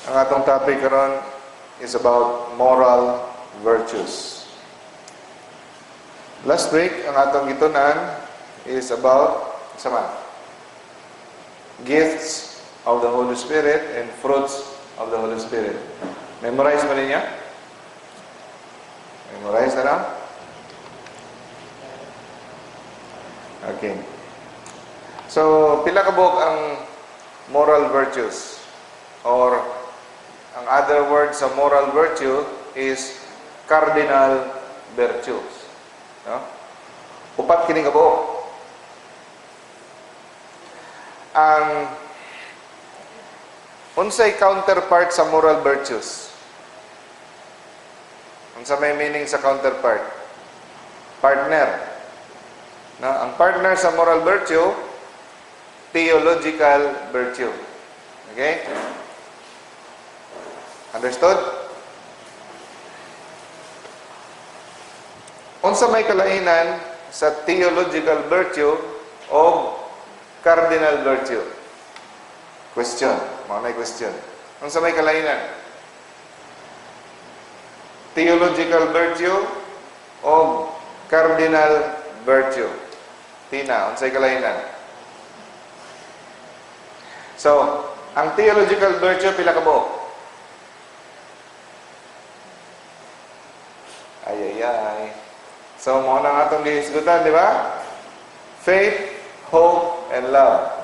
Ang atong topic karon is about moral virtues. Last week, ang atong gitunan is about sama gifts of the Holy Spirit and fruits of the Holy Spirit. Memorize mo niya? Memorize na lang? Okay. So, pila ka buok ang moral virtues, or ang other word sa moral virtue is cardinal virtues. No? Upat kini ka buok. Ang unsay counterpart sa moral virtues? Unsa may meaning sa counterpart? Partner. No? Ang partner sa moral virtue, theological virtue. Okay? Understood? Unsa may kalainan sa theological virtue o cardinal virtue? Question. Mga may question. Unsa may kalainan? Theological virtue o cardinal virtue? Tina, unsay kalainan? So, ang theological virtue pila ka buok? Ay, ay, ay. So, mao na atong gihisgutan, di ba? Faith, hope, and love.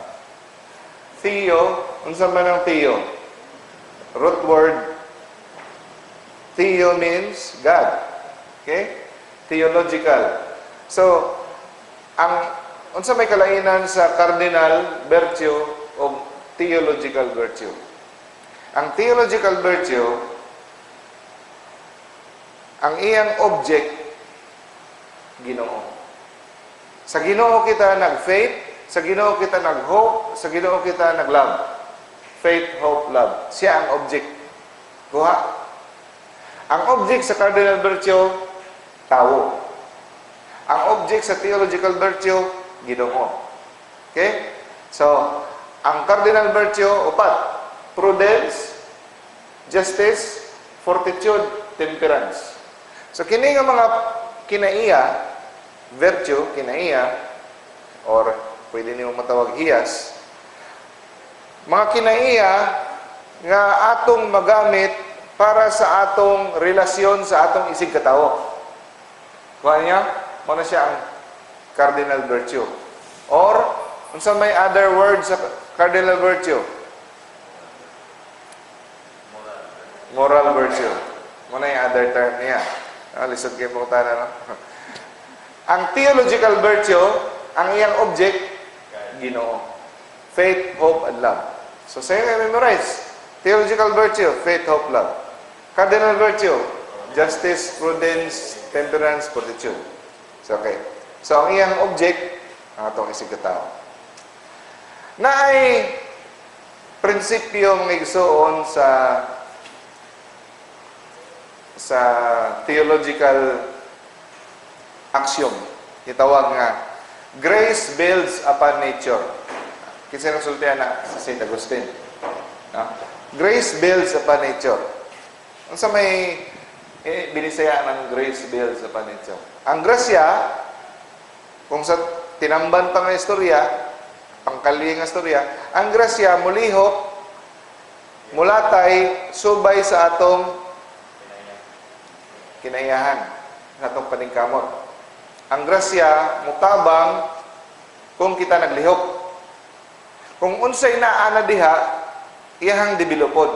Theo, unsa man ang theo? Root word, theo means God. Okay? Theological. So, ang unsa may kalainan sa cardinal virtue o theological virtue? Ang theological virtue, ang iyang object, Ginoo. Sa Ginoo kita nag-faith, sa Ginoo kita nag-hope, sa Ginoo kita nag-love. Faith, hope, love. Siya ang object. Kuha. Ang object sa cardinal virtue, tao. Ang object sa theological virtue, Ginoo. Okay? So, ang cardinal virtue, upat. Prudence, justice, fortitude, temperance. So, kini nga mga kinaiya, virtue, kinaiya, or pwede nimo matawag hiyas, mga kinaiya nga atong magamit para sa atong relasyon sa atong isig katawo. Kuha niya? Muna siya ang cardinal virtue. Or, unsa may other word sa cardinal virtue? Moral virtue. Muna yung other term niya. Lisod kayo po tayo, no? Ang theological virtue, ang iyang object, Ginoo. Faith, hope, and love. So, sa'yo kayo memorize. Theological virtue, faith, hope, love. Cardinal virtue, justice, prudence, temperance, fortitude. So, okay. So, ang iyang object, ang atong isig katao. Na ay prinsipyo mga igsuon sa theological axiom. Gitawag nga, grace builds upon nature. Kinsa nang sultihan na sa St. Augustine. No? Grace builds upon nature. Unsa may binisaya ng grace builds upon nature? Ang grasya, kung sa tinamban pa nga istorya, pangkali nga istorya, ang grasya mulihok, mulatay, subay sa atong kinaiyahan, sa atong paningkamot. Ang grasya mutabang kung kita naglihok. Kung unsay naa na diha, iyahang developon.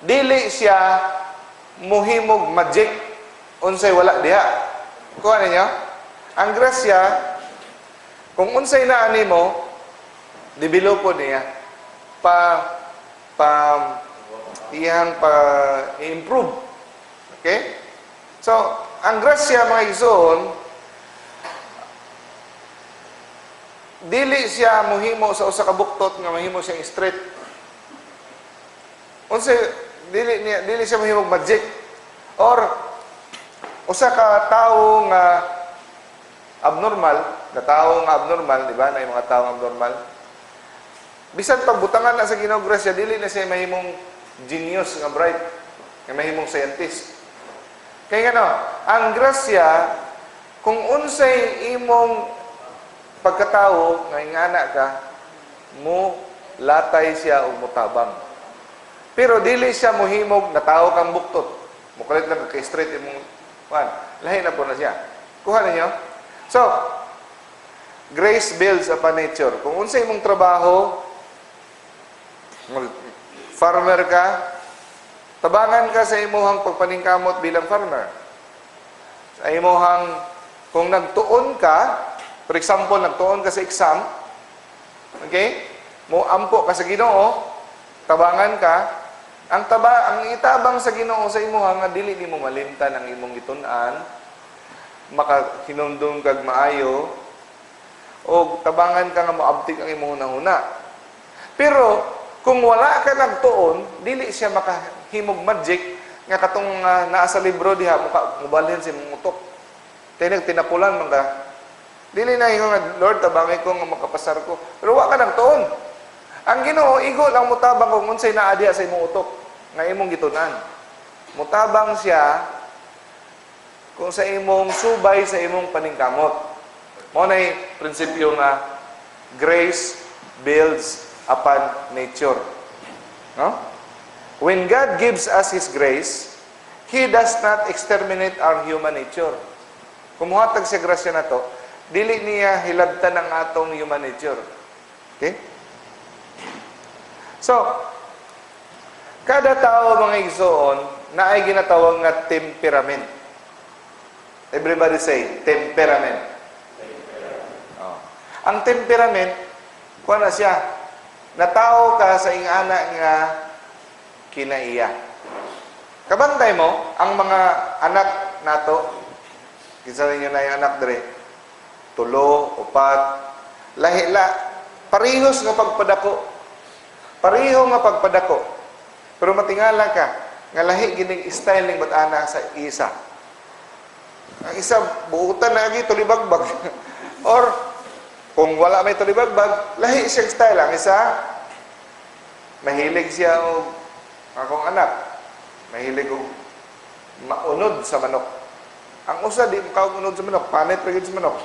Dili siya muhimog magic unsay wala diha. Kuha ninyo? Ang grasya, kung unsay naa nimo, developon niya. Pa pa iyahang pa improve. Okay? So, ang grasya mga igsoon, dili siya muhimo sa usa ka buktot nga mahimo siyang straight. Unsa dili niya, dili siya mahimog magic or usa ka tawo nga abnormal, nga tawo nga abnormal, di ba? Na mga tawo nga abnormal. Bisan pagbutangan na sa Ginoo grasya, dili na siya mahimong Genius nga bright nga mahimong scientist. Kay ngano, ang grasya, kung unsay imong pagkatao nga ingana ka, mo latay siya og mutabang. Pero dili siya mohimog na tao kang buktot. Mukalit lang ka straight imong kuan. Lahi na po na siya. Kuha ninyo? So, grace builds upon nature. Kung unsay imong trabaho, farmer ka, tabangan ka sa imuhang pagpaningkamot bilang farmer. Sa imuhang, kung nagtuon ka, for example, nagtuon ka sa exam, okay? Mo ampo ka sa Ginoo, tabangan ka, ang itabang sa Ginoo sa imuha nga dili nimo malimtan ang imong gitun-an, makahinumdum kag maayo, o tabangan ka nga moabtik ang imong hunahuna. Pero kung wala ka nagtuon, dili siya makahimog magic nga katong naa sa libro diha muka mubalhin sa imong utok. Kay nagtinapulan man ka. Dili na ingon nga, "Lord, tabangi ko nga makapasar ko." Pero wa ka nagtuon. Ang Ginoo igo lang motabang kung unsay naa diha sa imong utok nga imong gitun-an. Mutabang siya kung sa imong subay sa imong paningkamot. Mao nay prinsipyo nga grace builds upon nature. No? When God gives us His grace, He does not exterminate our human nature. Kung muhatag siya grasya nato, dili niya hilabtan ang atong human nature. Okay? So, kada tao, mga igsoon, na ay ginatawag nga temperament. Everybody say, "Temperament." Oh. Ang temperament, kuha na siya, natao ka sa ingana nga kinaiya. Kabantay mo, ang mga anak nato, kinsa ninyo na yung anak dere, tulo, upat, lahi la, parehos nga pagpadako. Pareho nga pagpadako. Pero matingala ka, nga lahi gining style ning bat-ana sa isa. Ang isa, buutan na agi, tulibagbag. Or, kung wala may tulibagbag, lahi siyang style. Ang isa, mahilig siya og akong anak, mahilig og maunod sa manok. Ang usa di mo unod sa manok, panit ra gyud sa manok.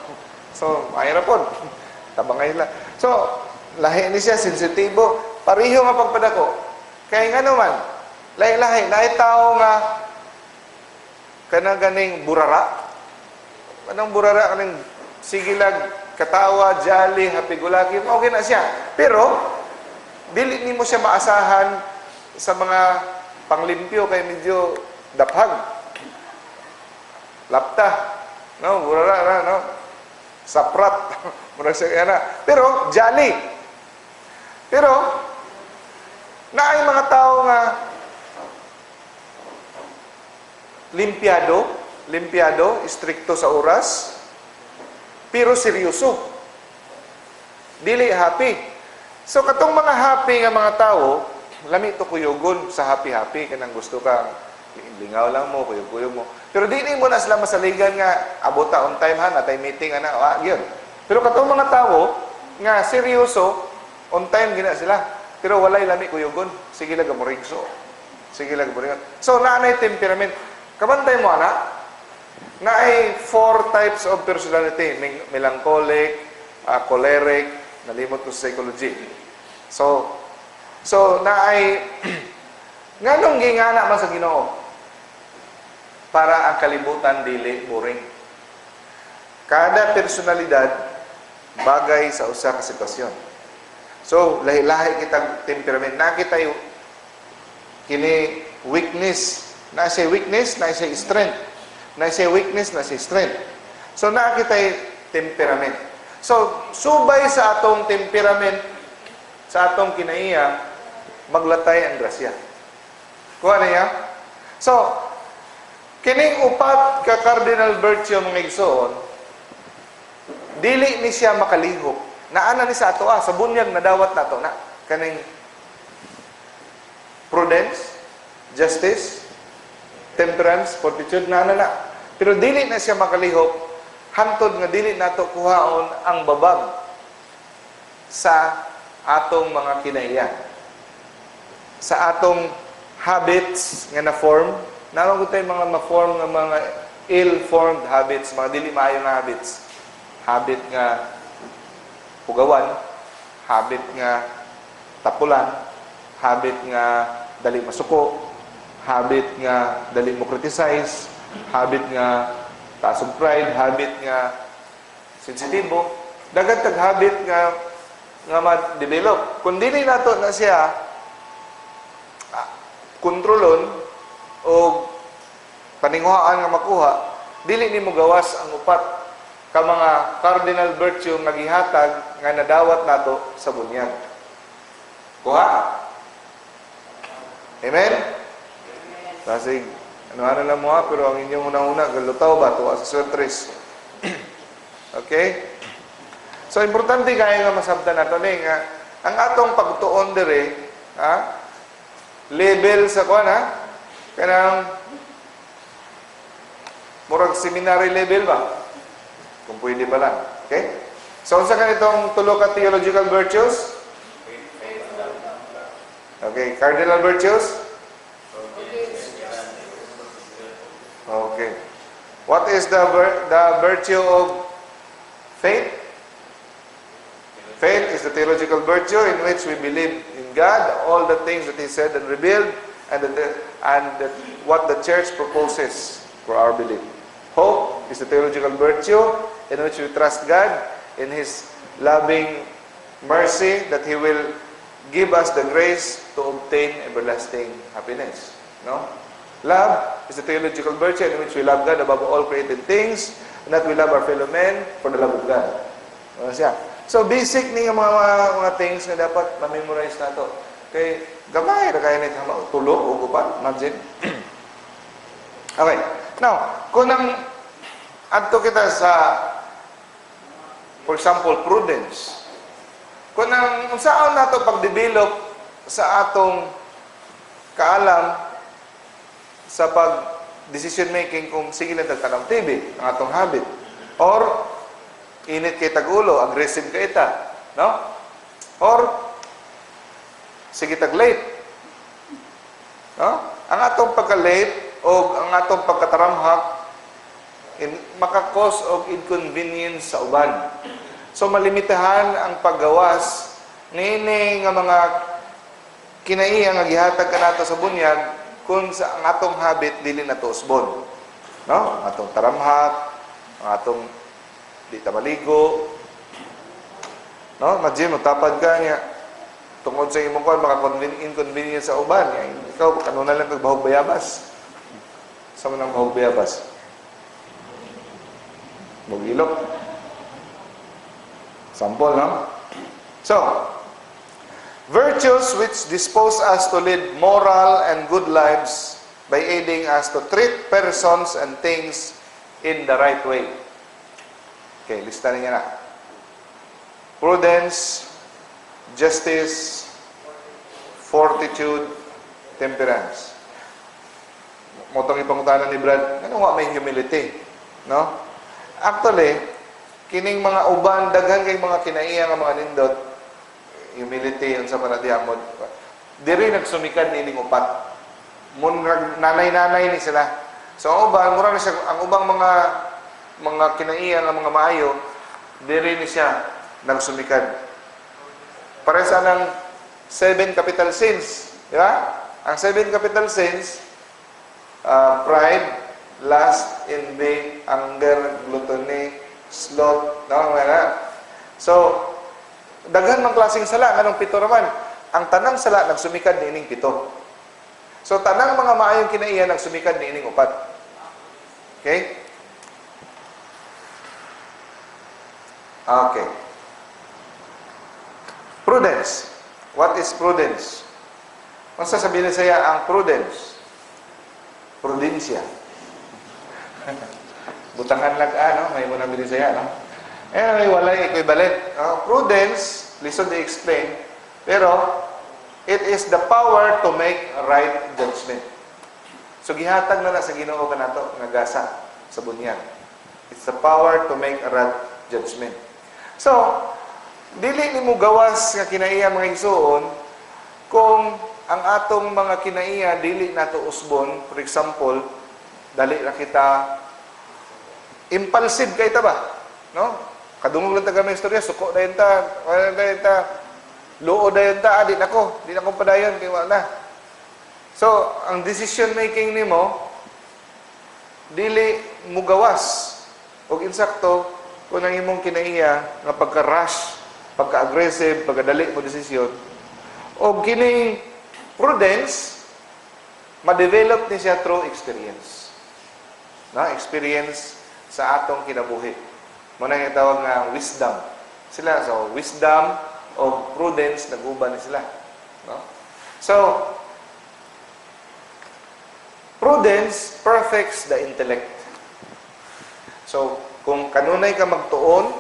So, ay ra pod. Tabangay la. So, lahi ni siya, sensitibo, pareho nga pagpadako. Kay ngano man, lahi-lahi, naay tao nga kanang ganing burara. Anong burara? Kaning sige lag katawa, jolly, happy-go-lucky, okay na siya. Pero dili nimo siya maasahan sa mga panglimpyo kay medyo daphag. Lapta. No, burara na, no? Saprat. Murag siya na. Pero jolly. Pero naay mga tao nga limpiado, limpiado, istrikto sa oras, pero seryoso. Dili happy. So katong mga happy nga mga tao, lami to kuyugon sa happy-happy kanang gusto ka lingaw lang mo, kuyog-kuyog mo. Pero dili mo na sila masaligan nga abota on time ha, natay meeting ana, wa gyud. Pero katong mga tao nga seryoso, on time gina sila. Pero walay lami kuyugon, sige lang gamurigso. Sige lang gamurigso. So naanay temperament. Kabantay mo ana, naay four types of personality, melancholic, choleric, nalimot ko sa psychology. So naay nganong gingana man sa Ginoo para ang kalibutan dili boring. Kada personalidad bagay sa usa ka sitwasyon. So, lahi-lahi kitang temperament. Nakita yung kini weakness. Na siya weakness, na siya strength. Na siya weakness, na siya strength. So, nakita yung temperament. So, subay sa atong temperament, sa atong kinaiya, maglatay ang grasya. Kuha na niya? So, kining upat ka cardinal virtue, mga igsoon, dili ni siya makalihok. Naana ni sa ato sa bunyag nadawat nato na kaning prudence, justice, temperance, fortitude, naana na. Pero dili na siya makalihok hantod nga dili nato kuhaon ang babag sa atong mga kinaiya. Sa atong habits nga na-form. Naa man tay mga ma-form nga mga ill-formed habits, mga dili maayo nga habits. Habit nga pugawan, habit nga tapulan, habit nga dali masuko, habit nga dali mo criticize, habit nga taas og pride, habit nga sensitibo. Daghan tag habit nga ma-develop. Kung dili nato na siya kontrolon o paninguhaan nga makuha, dili nimo gawas ang upat ka mga cardinal virtue nga gihatag nga nadawat nato sa bunyag. Kuha? Amen? Kasi, ano-ano lang mo ha, pero ang inyong una-una, galutaw ba? Tuwa sa swertres. Okay? So, importante kaya nga masabtan nato ni nga ang atong pagtuon dire, ha? Level sa kuan ha? Kanang murag seminary level ba? Kung pwede pa lang. Okay? So, unsa kanitong tulo ka theological virtues? Okay, cardinal virtues? Okay. What is the virtue of faith? Faith is the theological virtue in which we believe in God, all the things that He said and revealed, and what the church proposes for our belief. Hope is the theological virtue in which we trust God in His loving mercy that He will give us the grace to obtain everlasting happiness. No? Love is the theological virtue in which we love God above all created things, and that we love our fellow men for the love of God. Ano siya? So, basic ni nga mga things nga dapat ma-memorize nato. Kay gamay ra kaya nito tulo o upat, imagine. Okay. Now, kung nang adto kita sa, for example, prudence. Kung nang unsaon nato pag-develop sa atong kaalam sa pag decision making kung sige lang tag TV, ang atong habit. Or init kay tag-ulo, aggressive kay ta, no? Or sige tag late. No? Ang atong pagka-late o ang atong pagkataramhak maka-cause og inconvenience sa uban. So malimitahan ang paggawas niini nga mga kinaiya nga gihatag kanato sa bunyag kung sa ang atong habit dili na usbon. No? Ang atong taramhak, ang atong di ta maligo. No? Imagine mo tapad ka niya tungod sa imong kuan maka inconvenience sa uban. Ya, ikaw kanuna lang kag bahog bayabas. Sa man ang bahog bayabas? Mugilok. Sample, no? So, virtues which dispose us to lead moral and good lives by aiding us to treat persons and things in the right way. Okay, lista niya na. Prudence, justice, fortitude, temperance. Mao tong ipangutana ni Brad, ano nga may humility? No? Actually, kining mga uban, daghan kay mga kinaiya nga mga nindot, humility, unsa pa na diha mo. Diri nagsumikad nining upat. Mun nanay-nanay ni sila. So ang uban, mura na siya, ang ubang mga kinaiya nga mga maayo, diri ni siya nagsumikad. Pare sa nang seven capital sins, di ba? Ang seven capital sins, pride, lust, envy, anger, gluttony, sloth, no, wala. So, daghan mang klaseng sala, nganong pito raman. Ang tanang sala nagsumikad niining pito. So, tanang mga maayong kinaiya nagsumikad niining upat. Okay? Okay. Prudence. What is prudence? Unsa sabihin saya ang prudence? Prudencia. Butangan lag no? May mo nang saya, no? Anyway, walay equivalent. Prudence, lisod i-explain, pero it is the power to make right judgment. So gihatag na na sa Ginoo kanato nga gasa sa bunyag. It's the power to make a right judgment. So, dili nimo gawas nga kinaiya, mga igsuon, kung Ang atong mga kinaiya dili nato usbon. For example, dali ra kita impulsive kay ta ba? No? Kadungog lang ta gamay istorya, suko dayon ta, wala dayon ta, luo dayon ta, ah, di nako padayon kay wala na. So, ang decision making nimo dili mugawas og insakto kung ang imong kinaiya nga pagka-rush, pagka-aggressive, pagkadali mo desisyon. O kining prudence, ma-develop ni siya through experience. No? Experience sa atong kinabuhi. Mao na yung tawag nga wisdom. Sila, so wisdom o prudence, nag-uban ni sila. No? So, prudence perfects the intellect. So, kung kanunay ka magtuon,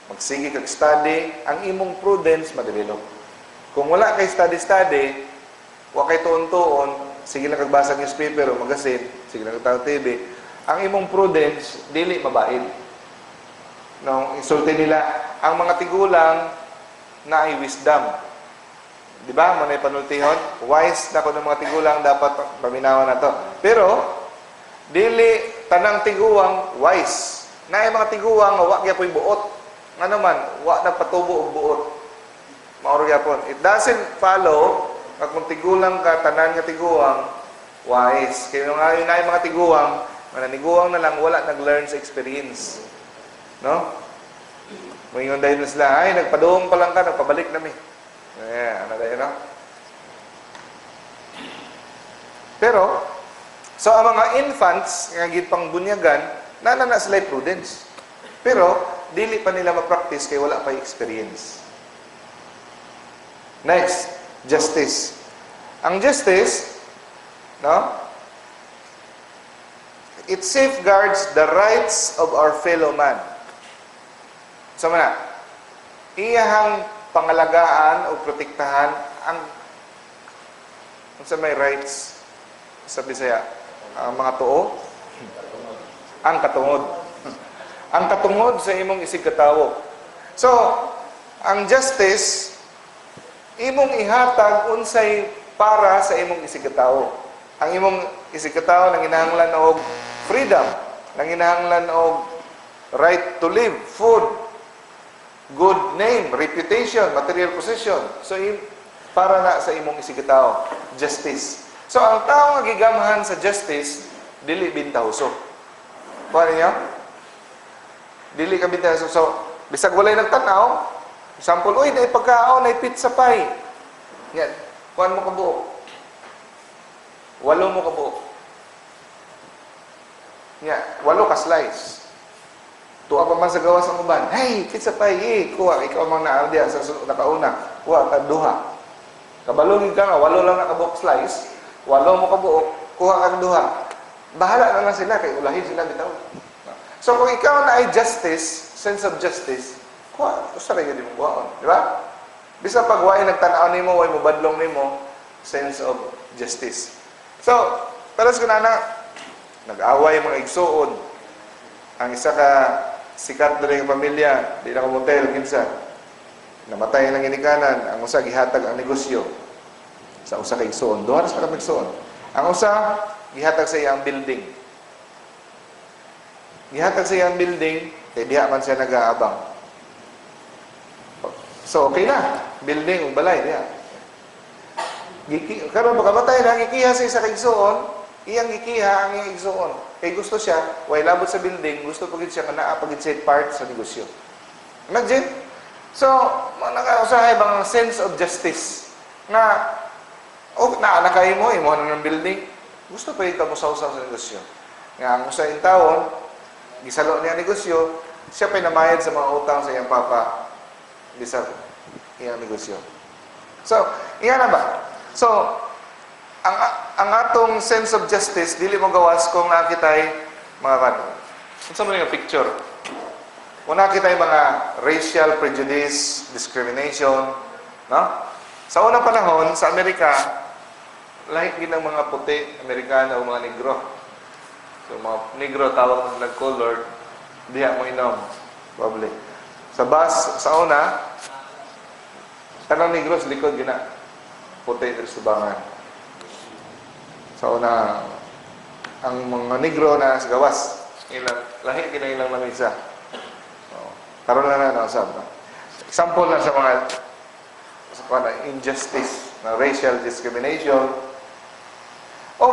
magsige kag study, ang imong prudence ma-develop. Kung wala kay study-study, wa kay tuon-tuon, sige lang kag basa newspaper o magazine, sige lang kag TV, ang imong prudence dili mabail. No, insulti nila ang mga tigulang na ay wisdom. Di ba? Mao na panultihon. Wise na ko ng mga tigulang, dapat paminawan na to. Pero dili tanang tiguang wise. Naay mga tiguang nga wa gyapoy buot. Nga naman, wa nagpatubo og buot. Mao ra gyapon. It doesn't follow nga kung tigulang ka, tanan nga tiguang wise. Kaya nga yun naay mga tiguang, nga naniguang na lang, wala nag-learn sa experience. No? Moingon dahil na sila, "Ay, nagpaduong pa lang ka, nagpabalik na mi." Eh, ano dahil, no? Pero, so ang mga infants, nga pang bunyagan, nana na sila prudence. Pero, dili pa nila ma-practice kay wala pa experience. Next, justice. Ang justice, no? It safeguards the rights of our fellow man. So na, iyahang pangalagaan o protektahan ang unsa may rights sa Bisaya, ang mga tuo, ang katungod. Ang katungod sa imong isig katawo. So, ang justice, imong ihatag unsay para sa imong isig katawo. Ang imong isig katawo nanginahanglan og freedom, nanginahanglan og right to live, food, good name, reputation, material possession. So, para na sa imong isig katawo, justice. So, ang tao nga gigamhan sa justice, dili bintahuso. Kuha ninyo? Dili ka bintahuso. So, bisag walay nagtanaw, example, "Uy, naay pagkaon, naay pizza pie." Yan, kuhan mo kabuok. Walo mo kabuok. Nya, walo ka slice. Tuwa pa man sa gawas ang uban. "Hey, pizza pie, eh, kuha." Ikaw mang naa diya sa nakauna. Kuha ka duha. Kabalo gid ka nga, walo lang nakabuok slice. Walo mo kabuok, kuha ka duha. Bahala na lang sila, kay ulahin sila bitaw. So kung ikaw na ay justice, sense of justice, kuha, usa ra gyud mo kuhaon, di ba? Bisa pag way nagtan-aw nimo, way mo badlong nimo, sense of justice. So, paras ko na nag-away mga igsuon. Ang isa ka sikat diri nga pamilya, di na ko mo-tell kinsa. Namatay lang ginikanan, ang usa gihatag ang negosyo sa usa ka igsuon. Duha ra sa ka igsuon. Ang usa gihatag sa iyang building. Gihatag sa iyang building kay diha man siya nagaabang. So okay na, building ug balay diha. Giki, karon pagkamatay na, gikiha sa isa ka igsuon, iyang gikiha ang iyang igsuon. Kay gusto siya, way labot sa building, gusto pa gid siya nga naa pa gid siya part sa negosyo. Imagine. So, naka-usahay bang ang sense of justice nga oh, naa na kay mo, imo na ng building, gusto pa ka mosaw-saw sa negosyo. Nga ang usa intawon, gisalo niya ang negosyo, siya pa'y namayad sa mga utang sa iyang papa bisag iyang negosyo. So, iya na ba? So, ang atong sense of justice dili mo gawas kung naa kitay mga kan. Unsa man nga picture? Kung naa kitay mga racial prejudice, discrimination, no? Sa unang panahon sa Amerika, lahi gid ang mga puti, Amerikano o mga Negro. So mga Negro, tawag na sila colored, diha mo inom, probably. Sa bus, sa una, tanang Negro sa likod gina. Puti diri sa tubangan. Sa una, ang mga Negro na sa gawas, ilang lahi kina ilang lamisa. So, karon na na usab, no? Example na sa mga sa kuan, injustice, na racial discrimination. O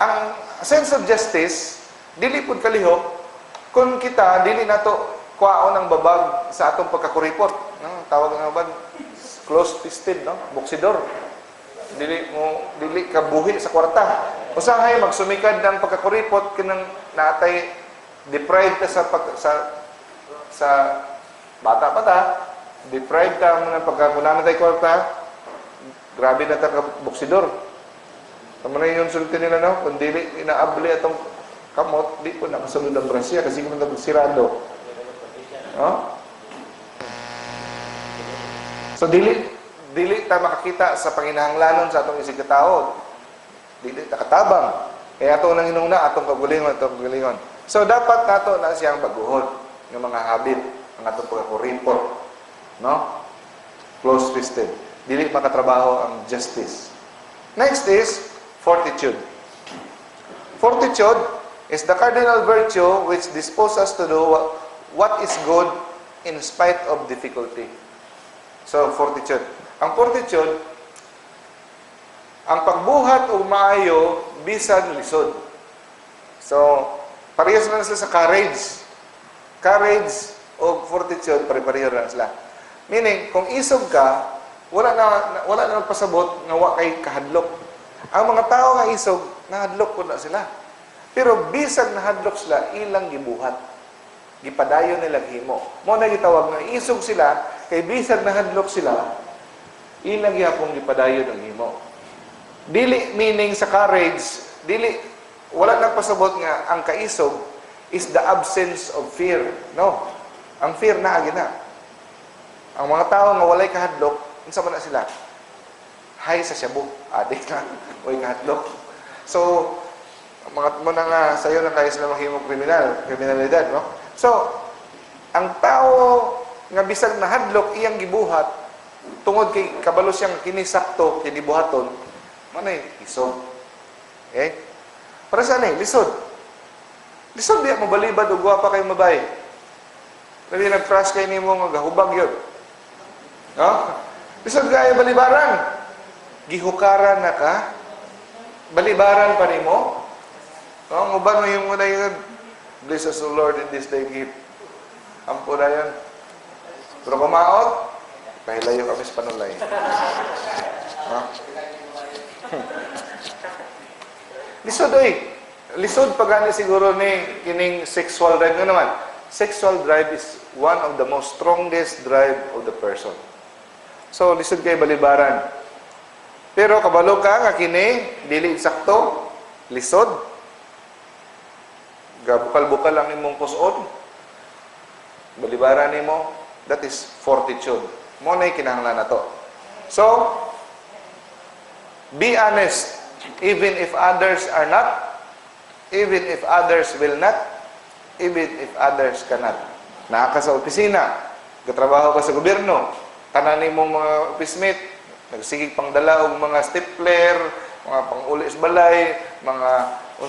ang sense of justice dili pud kalihok kung kita dili nato kuhaon ang babag sa atong pagkakuripot, no? Tawag nga ba, close fisted, no? Boksidor. Dili mo, dili ka buhi sa kwarta. Usahay magsumikad ng pagkakuripot kinang naatay deprived ka sa pag, sa bata pa ta, deprived ka mo ng pagka kung naa tay kwarta, grabe na ta ka boksidor. Tama na yung sulti nila, no? Kung dili inaabli atong kamot, di ko nakasulod ang grasya kasi kung sirado. No? So dili dili ta makakita sa panginahanglanon sa atong isig katao. Dili ta katabang. Kaya ato nang hinungna atong kaugalingon, atong kaugalingon. So dapat nato na siyang baguhon ng mga habit, ang atong pagkakuripot. No? Close fisted. Dili makatrabaho ang justice. Next is fortitude. Fortitude is the cardinal virtue which disposes us to do what is good in spite of difficulty. So, fortitude. Ang fortitude, ang pagbuhat og maayo bisan lisod. So, parehas lang sila sa courage. Courage o fortitude, pare-pareho lang sila. Meaning, kung isog ka, wala na magpasabot nga wa kay kahadlok. Ang mga tao nga isog, nahadlok pud na sila. Pero bisag nahadlok sila, ilang gibuhat. Gipadayon nila himo. Mao na gitawag nga isog sila, kay bisag nahadlok sila, ilang gihapon gipadayon ang himo. Dili meaning sa courage, dili, wala nang pasabot nga ang kaisog is the absence of fear. No. Ang fear naa na. Ang mga tao nga walay kahadlok, unsa man na sila? High sa shabu, adik na, walay kahadlok. So, mga mo na nga sayo na kayo sila mahimong kriminal, kriminalidad, no? So, ang tao nga bisag nahadlok iyang gibuhat tungod kay kabalo siyang kini sakto kini buhaton, manay isog. Okay? Para sa ani, lisod. Lisod diya mobalibad og gwapa kay mabay. Labi nag-crush kay nimo nga gahubag yun. No? Lisod kaayo balibaran. Gihukaran na ka. Balibaran pa nimo. No, ang uban mo yung muna yun. Bless us, O Lord, in this day gift. Ampo na yan. Pero kumaot, pahilayo kami sa panulay. No? Lisod oy. Lisod pa gani siguro ni kining sexual drive nga naman. Sexual drive is one of the most strongest drive of the person. So lisod kay balibaran. Pero kabalo ka nga kini dili sakto, lisod. Gabukal-bukal ang imong puson. Balibaran nimo, that is fortitude. Mao na kinahanglan nato. So, be honest even if others are not, even if others will not, even if others cannot. Naa ka sa opisina, gatrabaho ka sa gobyerno, tanan nimong mga officemate, nagsigig pangdala og mga stapler, mga panguli sa balay, mga